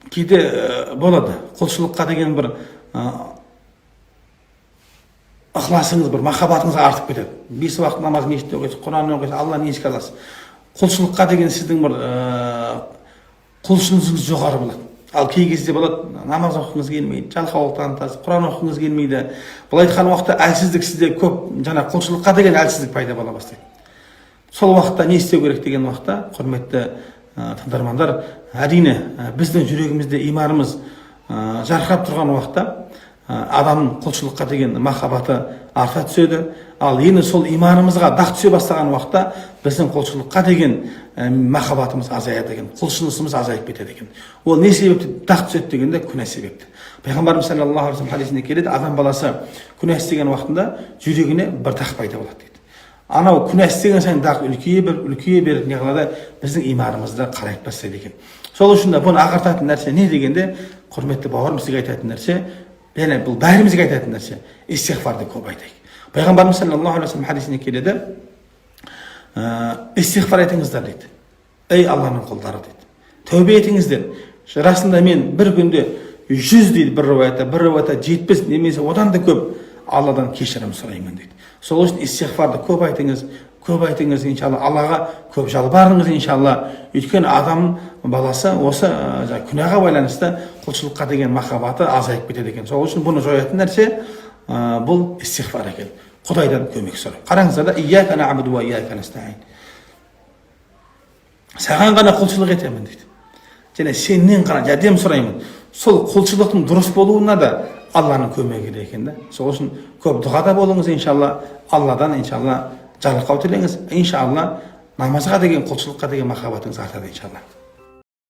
Кейде болады, құлшылыққа деген бір ықыласыңыз, бір махаббатыңыз артып кетеді. Бес уақыт намаз мешітте оқисыз, Құран оқисыз, Алланы еске аласыз. Құлшылыққа деген сіздің бір құлшынысыңыз жоғары болады. Ал кей кезде болады, намаз оқығыңыз келмейді, жалқаулық танытасыз, Құран оқығыңыз келмейді. Былай айтқан уақытта әлсіздік сізде көп, жаңа құлшылыққа деген әлсіздік пайда бола бастайды. Сол уақытта не істеу керек деген уақытта, құрметті тыңдармандар, әрине, біздің жүрегімізде иманымыз жарқырап тұрған уақытта адамның құлшылыққа деген махаббаты арта түседі. Ал енді сол иманымызға дақ түсе бастаған уақытта біздің құлшылыққа деген махаббатымыз азаяды екен, құлшынысымыз азайып кетеді екен. Ол не себепті дақ түседі дегенде, күнә себепті. Пайғамбарымыз саллаллаху алейхи вассалам хадисінде келеді, адам баласы күнә істеген уақытында жүрегіне бір дақ пайда болады дейді. Анау күнә істеген сайын дақ үлкейе беріп, үлкейе беріп, не қылады, біздің иманымызды қарайтып тастайды екен. Сол үшін де бұны ағартатын нәрсе не дегенде, құрметті бауырым, сізге айтатын нәрсе және бұл бәрімізге айтатын нәрсе: истиғфарды көп айтайық. Пайғамбарымыз саллаллаху алейхи вассалам хадисінде келеді, истиғфар айтыңыздар дейді, ей Алланың құлдары дейді, тәубе етіңіздер. Расында мен бір күнде 100 дейді бір риуаятта, бір риуаятта 70 немесе одан да көп Алладан кешірім сұраймын дейді. Сол үшін истиғфарды көп айтыңыз, көп айтыңыз, иншалла. Аллаға көп жалбарыңыз, иншалла. Өйткені адам баласы осы жаңағы күнәға байланысты құлшылыққа деген махаббаты азайып кетеді екен. Сол үшін бұны жоятын нәрсе бұл истиғфар екен, Құдайдан көмек сұрау. Қараңыздар да: «Ияка нa'буду уа ияка nasta'in», саған ғана құлшылық етемін дейді және сенен ғана жәрдем сұраймын. Сол құлшылықтың дұрыс болуына да Алланың көмегі керек екен да. Сол үшін көп дұғада болыңыз, иншалла. Алладан, иншалла, жарылқау тілеңіз, иншалла. Намазға деген, құлшылыққа деген махаббатыңыз артады, иншалла.